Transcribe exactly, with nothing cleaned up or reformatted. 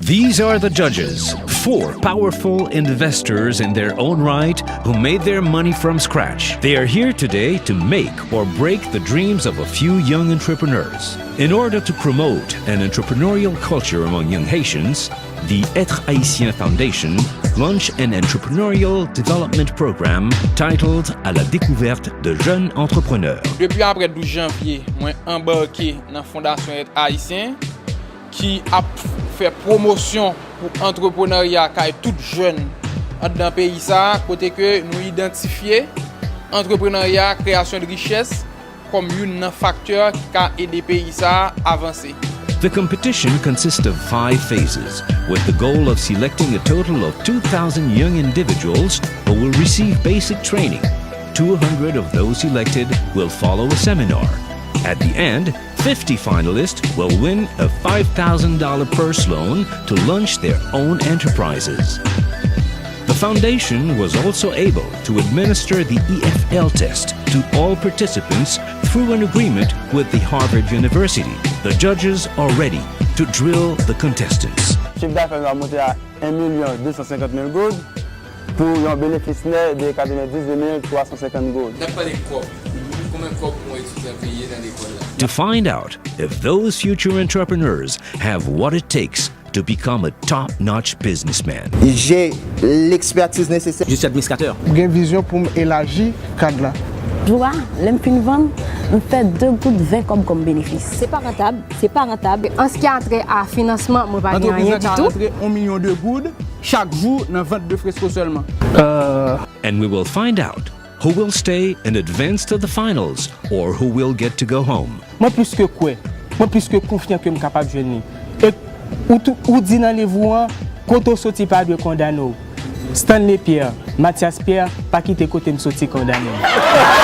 These are the judges, four powerful investors in their own right who made their money from scratch. They are here today to make or break the dreams of a few young entrepreneurs. In order to promote an entrepreneurial culture among young Haitians, the Être Haïtien Foundation launched an entrepreneurial development program titled À la découverte de jeunes entrepreneurs. Depi aprè douz janvye, mwen anbake nan Fondasyon Être Haïtien, ki ap fè pwomosyon pou antreprenarya kay tout jèn anndan peyi sa a, kote ke nou idantifye antreprenarya, kreyasyon de richès kòm youn nan faktè ki ka ede peyi sa a avanse. The competition consists of five phases, with the goal of selecting a total of two thousand young individuals who will receive basic training. Two hundred of those selected will follow a seminar. At the end, fifty finalists will win a five thousand dollar purse loan to launch their own enterprises. The foundation was also able to administer the E F L test to all participants through an agreement with the Harvard University. The judges are ready to drill the contestants. Chif dafè nou a monte a en milyon de san senkant mil goud pou yon benefis nèt de katrevenndis mil twa san senkant goud. N ap pale kòb. Konbyen kòb pou yon etidyan peye nan lekòl la? To find out if those future entrepreneurs have what it takes to become a top-notch businessman. J'ai l'expertise nécessaire. Je suis administrateur. M gen vizyon pou m elaji kad la. Jou a, lè m fin vann, m fè de goud ven kòb kòm benefis. Se pa rantab, se pa rantab. An ce qui a trait à finansman, mwen pa gen anyen ditou. Antrepriz la ka rantre yon milyon de goud chak jou nan vant de fresko sèlman. And we will find out who will stay and advance to the finals or who will get to go home. Mwen plis ke kwè, mwen plis ke konfyan ke m kapab jwenn li. E ou tou, ou di nan liv ou an, kote w soti pa dwe kondane w. Stanley Pierre, Mathias Pierre, pa kite kote m soti kondane m.